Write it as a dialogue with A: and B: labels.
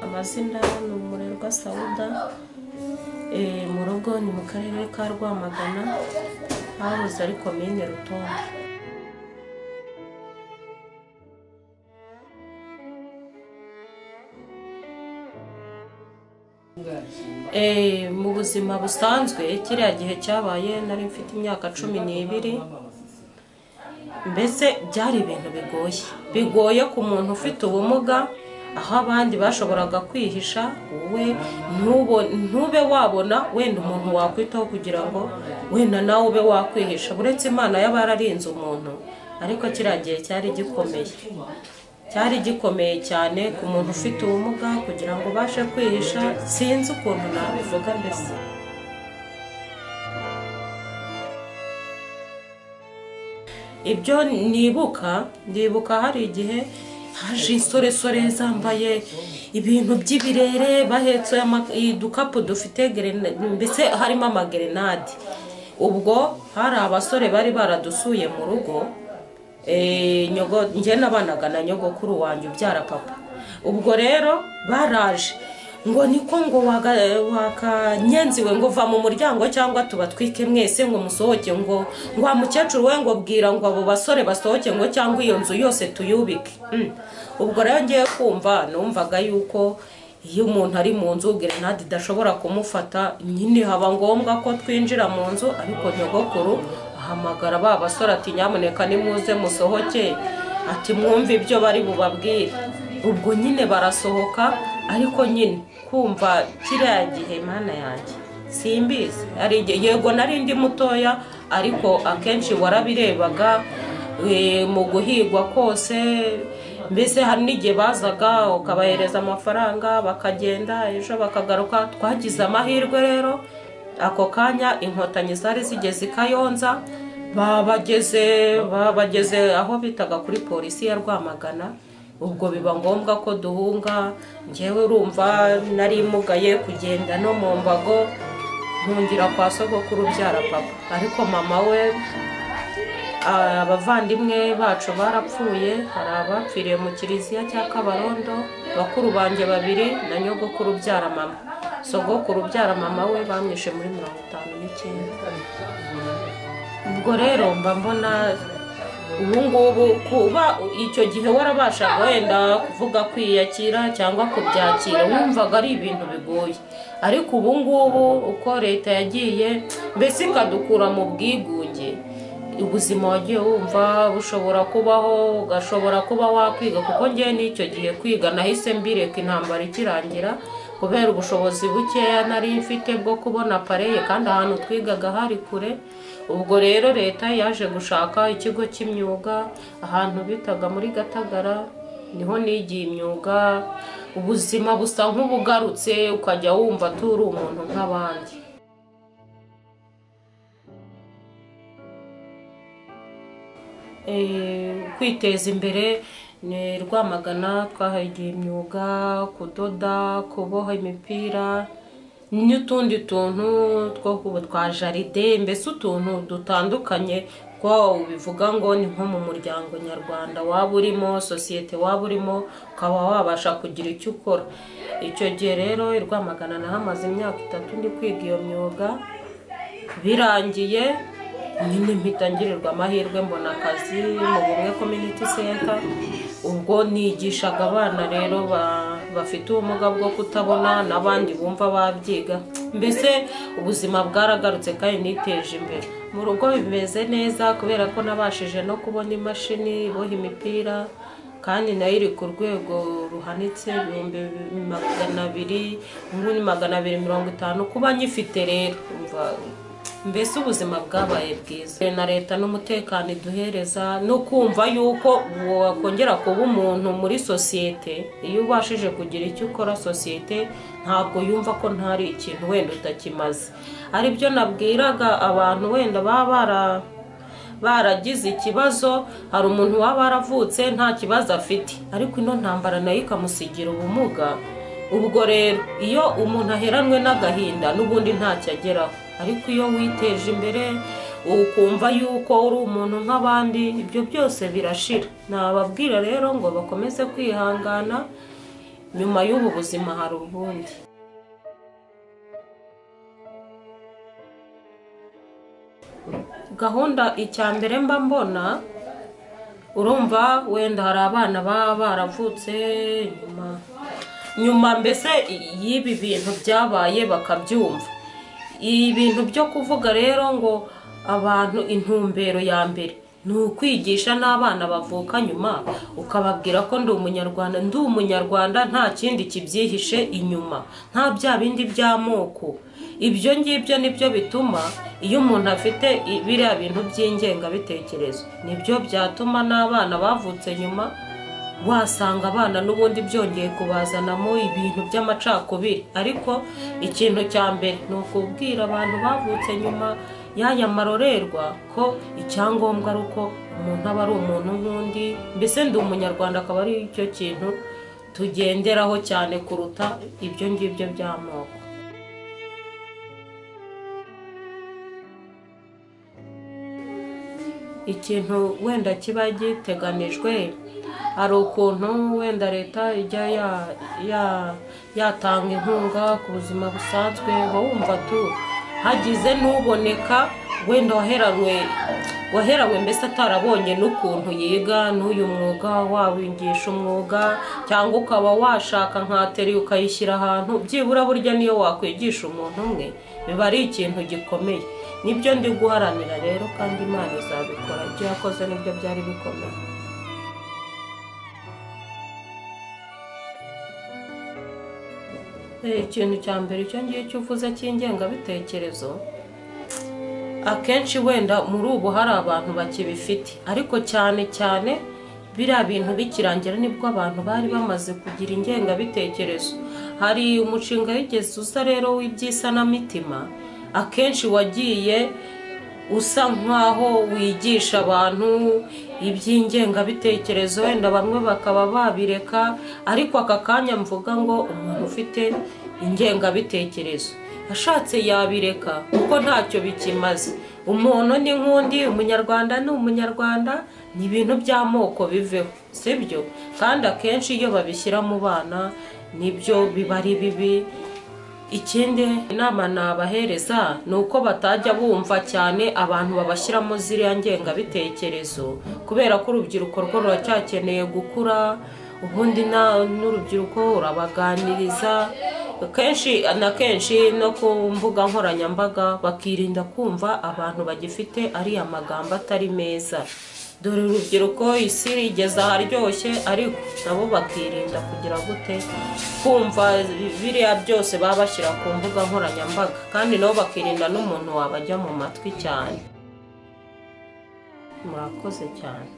A: Amazina ni Umurerwa Sauda, mu rugo ni mu karere ka Rwamagana, hahoze ari komine Rutonde. Mu buzima busanzwe kiriya gihe cyabaye nari mfite imyaka 12, mbese byari ibintu bigoye ku muntu ufite ubumuga, aho abandi bashoboraga kwihisha wowe ntube wabona wenda umuntu wakwitaho kugira ngo wenda nawe ube wakwihisha, uretse Imana yabararinze umuntu. Ariko kiriya gihe cyari gikomeye, cyari gikomeye cyane ku muntu ufite ubumuga kugira ngo ubashe kwihisha. Sinzi ukuntu nabivuga mbese. Ibyo nibuka hari igihe haje insoresore zambaye ibintu by'ibirere, bahetse udukapu dufite mbese harimo amagerenade. Ubwo hari abasore bari baradusuye mu rugo, njye nabanaga na nyogokuru wanjye ubyara papa. Ubwo rero baraje ngo niko ngo wakanyenziwe ngo va mu muryango cyangwa tubatwike mwese ngo musohoke, ngo wa mukecuru we ngo bwira ngo abo basore basohoke ngo cyangwa iyo nzu yose tuyubike. Ubwo rero ngiye kumva numvaga yuko iyo umuntu ari mu nzu gerenade idashobora kumufata, nyine haba ngombwa ko twinjira mu nzu. Ariko nyogokuru ahamagara ba basore ati nyamuneka nimuze musohoke, ati mwumve ibyo bari bubabwire. Ubwo nyine barasohoka, ariko nyine kumva kiriya gihe Mana yanjye simbizi, yego nari ndi mutoya, ariko akenshi warabirebaga mu guhigwa kose. Mbese hari n'igihe bazaga ukabahereza amafaranga bakagenda, ejo bakagaruka. Twagize amahirwe rero ako kanya inkotanyi zari zigeze i Kayonza, babageze aho bitaga kuri polisi ya Rwamagana. Ubwo biba ngombwa ko duhunga. Njyewe urumva nari mugaye kugenda no mu mbago, ntungira kwa sogokuru ubyara papa. Ariko mama we, abavandimwe bacu barapfuye, hari abapfiriye mu kiliziya cya Kabarondo, bakuru banjye babiri na nyogokuru ubyara mama. Sogokuru ubyara mama we bamwishe muri 59. Ubwo rero mba mbona ubu ngubu kuba icyo gihe warabashaga wenda kuvuga kwiyakira cyangwa kubyakira, wumvaga ari ibintu bigoye. Ariko ubu ngubu uko leta yagiye mbese ikadukura mu bwigunge, ubuzima wagiye wumva bushobora kubaho, ugashobora kuba wakwiga. Kuko njye n'icyo gihe kwiga nahise mbireka intambara ikirangira, kubera ubushobozi bukeya nari mfite bwo kubona pareye, kandi ahantu twigaga hari kure. Ubwo rero leta yaje gushaka ikigo cy'imyuga ahantu bitaga muri Gatagara, niho nigiye imyuga. Ubuzima busa nk'ubugarutse, ukajya wumva turi umuntu nk'abandi. Kwiteza imbere ni Rwamagana twahagiye imyuga, kudoda, kuboha imipira n'utundi tuntu two twa jaride, mbese utuntu dutandukanye. Ko ubivuga ngo ni nko mu muryango nyarwanda waba urimo, sosiyete waba urimo, ukaba wabasha kugira icyo ukora. Icyo gihe rero i Rwamagana nahamaze imyaka 3 ndi kwiga iyo myuga, birangiye nyine mpita ngirirwa amahirwe mbona akazi mu Bumwe Community Center. Ubwo nigishaga abana rero bafite ubumuga bwo kutabona n'abandi bumva babyiga, mbese ubuzima bwaragarutse kandi niteje imbere. Mu rugo bimeze neza kubera ko nabashije no kubona imashini iboha imipira, kandi nayo iri ku rwego ruhanitse 200,000, 250,000. Kuba nyifite rero mbese ubuzima bwabaye bwiza. Na leta n'umutekano iduhereza, no kumva yuko wakongera kuba umuntu muri sosiyete. Iyo ubashije kugira icyo ukora, sosiyete ntabwo yumva ko ntari ikintu wenda utakimaze. Aribyo nabwiraga abantu wenda baba baragize ikibazo. Hari umuntu waba yaravutse nta kibazo afite, ariko ino ntambara nayo ikamusigira ubumuga. Ubwo rero iyo umuntu aheranwe n'agahinda n'ubundi ntacyo ageraho. Ariko iyo witeje imbere ukumva yuko uri umuntu nk'abandi, ibyo byose birashira. Nababwira rero ngo bakomeze kwihangana, Nyuma y'ubu buzima hari ubundi. Gahunda icya mbere mba mbona, urumva wenda hari abana baba baravutse nyuma mbese y'ibi bintu byabaye bakabyumva. Ibintu byo kuvuga rero ngo abantu intumbero ya mbere ni ukwigisha n'abana bavuka nyuma, ukababwira ko ndi umunyarwanda, ndi umunyarwanda nta kindi kibyihishe inyuma, nta bya bindi by'amoko. Ibyo ngibyo nibyo bituma iyo umuntu afite biriya bintu by'ingengabitekerezo, nibyo byatuma n'abana bavutse nyuma wasanga abana n'ubundi byongeye kubazanamo ibintu by'amacakubiri. Ariko ikintu cya mbere ni ukubwira abantu bavutse nyuma y'aya marorerwa ko icyangombwa ari uko umuntu aba ari umuntu nk'undi, mbese ndi umunyarwanda akaba ari cyo kintu tugenderaho cyane kuruta ibyo ngibyo by'amoko. Ikintu wenda kiba giteganijwe hari ukuntu wenda leta ijya yatanga inkunga ku buzima busanzwe, wumva tu hagize n'uboneka wenda waherawe mbese atarabonye n'ukuntu yiga n'uyu mwuga, wawigisha umwuga cyangwa ukaba washaka nka atelier ukayishyira ahantu, byibura burya niyo wakwigisha umuntu umwe biba ari ikintu gikomeye. Nibyo ndi guharanira rero, kandi Imana izabikora. Ibyo yakoze nibyo byari bikomeye. Ikintu cya mbere icyo ngicyo uvuze cy'ingengabitekerezo, akenshi wenda muri ubu hari abantu bakibifite, ariko cyane cyane biriya bintu bikirangira nibwo abantu bari bamaze kugira ingengabitekerezo. Hari umushinga wigeze uza rero w'iby'isanamitima, akenshi wagiye usa nkaho wigisha abantu iby'ingengabitekerezo, wenda bamwe bakaba babireka, ariko aka kanya mvuga ngo umuntu ufite ingengabitekerezo ashatse yabireka kuko ntacyo bikimaze. Umuntu ni nk'undi, umunyarwanda ni umunyarwanda, ni ibintu by'amoko biveho, sibyo? Kandi akenshi iyo babishyira mu bana nibyo biba ari bibi. Ikindi inama nabahereza ni uko batajya bumva cyane abantu babashyiramo ziriya ngengabitekerezo, kubera ko urubyiruko rwo ruracyakeneye gukura. Ubundi n'urubyiruko urabaganiriza kenshi na kenshi no ku mbuga nkoranyambaga, bakirinda kumva abantu bagifite ariya magambo atari meza. Dore urubyiruko isi rigeze aharyoshye, ariko nabo bakirinda kugira gute kumva biriya byose baba bashyira ku mbuga nkoranyambaga, kandi nabo bakirinda n'umuntu wabajya mu matwi cyane. Murakoze cyane.